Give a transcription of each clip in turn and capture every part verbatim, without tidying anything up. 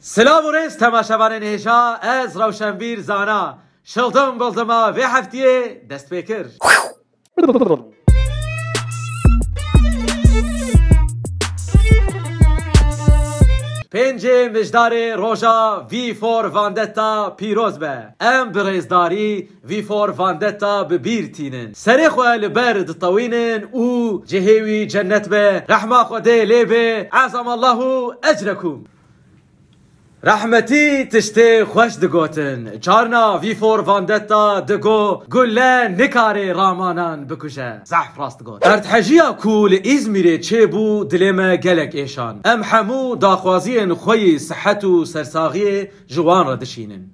Silav û rêz temaşevanên hêja, ez Rewşenbîr Zana. Şildim bildima vê heftiyê dest pê kir. Pêncê Mijdarê roja V for Vendetta pîroz be. Em bi rêzdarî V for Vendetta bi bîr tînin. Serê xwe li ber ditewînin û cihê wî cennet be. Rehma Xwedê lê be. Ezamallahu ecrekum. Rehmetî tiştê xweş digotin. Carna V for Vendetta digo, gulle nikare ramanan bikuje. Zehf rast digot. Erdhejiya ku li Îzmîrê çêbû, dilê me gelek êşan. Em hemû daxwaziyên xwe yî sihet û sersaxiyê ji wan re dişînin.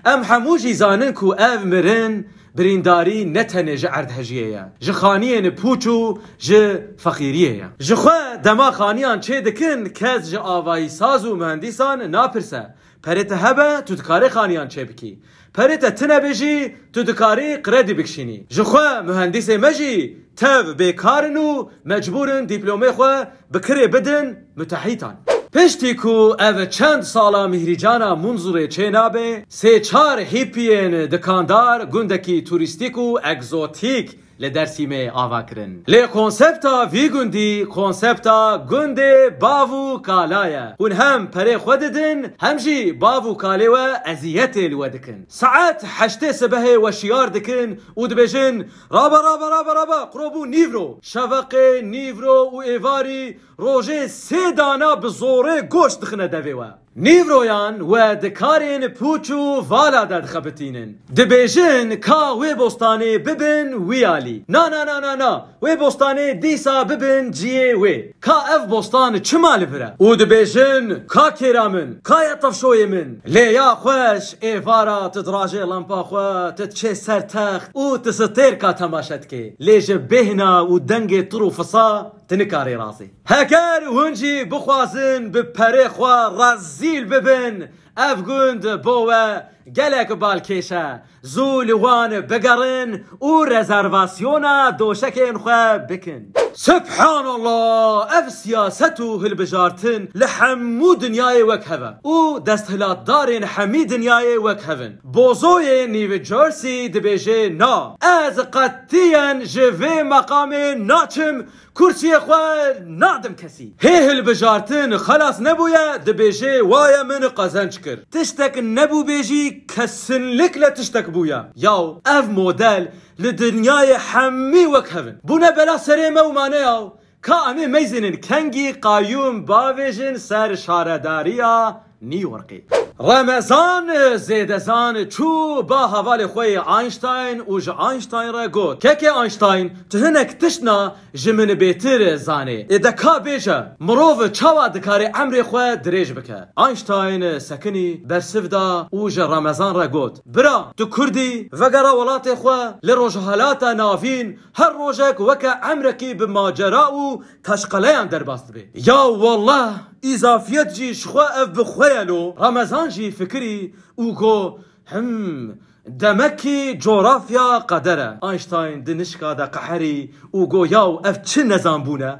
Em hemû jî zanin ku ev mirin birîndarî ne tenê ji erdhejiyê ye, ji xaniyên pûç û ji feqîriyê ye. Ji xwe dema xaniyan çê dikin, kes ji avayîsaz û muhendîsan napirse. Perê te hebe, tu dikarî xaniyan çê bikî. Perê te tine be jî, tu dikarî kredî bikişînî. Ji xwe muhendîsê me jî tev bêkar in û mecbûr in dîplomê xwe bi kirê bidin müteahîtan. Piştî ku ev çend sala mîhrîcana Munzurê çênabe, sê çar hîpiyên dikandar gundekî turîstîk û egzotîk li Dersîmê ava kirin. Lê konsepta vî gundî konsepta gundê bav û kala ye. Hûn hem perê xwe didin, hem jî bav û kalê we eziyetê li we dikin. Saet heştê sibehê we şiyar dikin û dibêjin, "Rabe, rabe, rabe, rabe, qurobû nîvro." Şeveqê nîvro û êvarî rojê sê dana bi zorê goşt dixine devê we. Nîvroyan we di karên pûç û vala de dixebitînin. Dibêjin, "Ka wê bostanê bibin wî alî. Na, na, na, na, na. Wê bostanê dîsa bibin ciyê wê. Ka ev bostan çima li vir e?" Û dibêjin, "Ka kêra min, ka ye tevşoyê min." Lê ya xweş, êvara tu dirajê lampa xwe, tu diçê ser text û tu stêrka temaşe dikê. Lê ji bêhna û dengê tur û fisa tu nikarî razî. Heger hûn jî bixwazin bi perê xwe rezîl bibin, ev gund bo we gelek balkêş e. Zû li wan bigerin û rezervasyona doşekên xwe bikin. Subhanallah! Ev siyaset û hilbijartin li hemû dinyayê wek hev e û desthilatdarên hemî dinyayê wek hev in. Bozoyê New Jersey dibêje, "Na, ez qetiyen ji vê meqamê naçim, kursiyê xwe nadim kesî." Hê hilbijartin xelas nebûye, dibêje, "Waye min qezenc kir." Tiştek nebûbê jî kesinlikle tiştek bûye. Yaw, ev model li dinyayê hemî wek hev in. Bûne bela serê me û mane yaw. Ka em ê meyzînin kengî qayûm bavêjin ser şaredariya New Yorkê. Remezan zêdezan çû ba hevalê xwe yê Einstein û ji Einstein re got, "Kekê Einstein, tu hinek tiştna ji min bêtir zanê. Ê de ka bêje, mirov çawa dikare emrê xwe dirêj bike?" Einstein sekinî, bersiv da û ji Remezan re got, "Bira, tu Kurd î, vegera welatê xwe, li Rojhilata Navîn her rojek weke emrekî bi macera û teşqeleyan derbas dibe." Ya wallah, îzafiyet jî ji xwe ev bi xwe ye lo. Remezan jî fikirî û got, "Him, demekî coğrafya qeder e." Einstein di nişka de qeherî û got, "Yaw, ev çi nezanbûn e?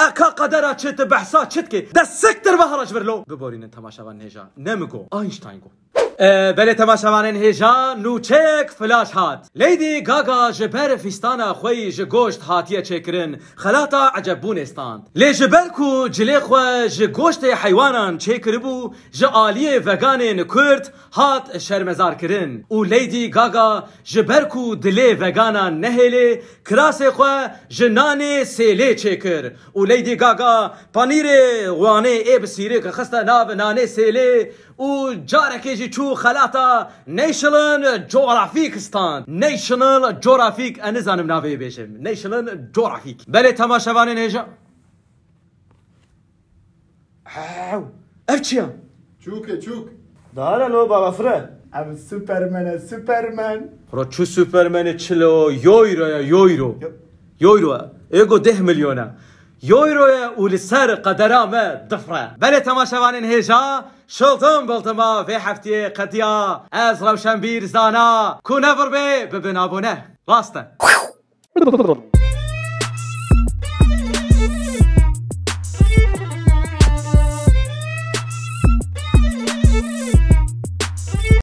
E ka qedera çi, tu behsa çi dikê? De siktir be here ji vir lo." Biborînin temaşevan hêja. Ne min got, Einstein got. E, belê temaşevanên hêja, nûçeyek flaş hat. Lady Gaga ji ber fîstana xwe yî ji goşt hatiye çêkirin, xelata ecebûnê stand. Lê ji ber ku cilê xwe ji goştê heywanan çêkiribû, ji aliyê veganên Kurd hat şermezarkirin û Lady Gaga ji ber ku dilê veganan nehêlê, kirasê xwe ji nanê sêlê çêkir û Lady Gaga panîrê Wanê ê bi sîrê ke xiste nav nanê sêlê û carekê jî çû xelata National Geographic stand. National Geographic, ez nizanim navê bêjim. National Geographic. Belê temaşevanên hêja. Ew, ev çi ya? Çûk e, çûk. Dare lo baba fire. Ev Superman e, Superman. Pro çu Superman e, çi lo, yoyro ya, yoyro. Yo- Yoyro e. Ego deh milyon e. Yoyro ye û li ser qedera me difre. Belê temaşevanên hêja, şildim bildima vê heftiyê qediya. Ez Rewşenbîr Zana, ku ne vir bê, bibin abone. Rast e.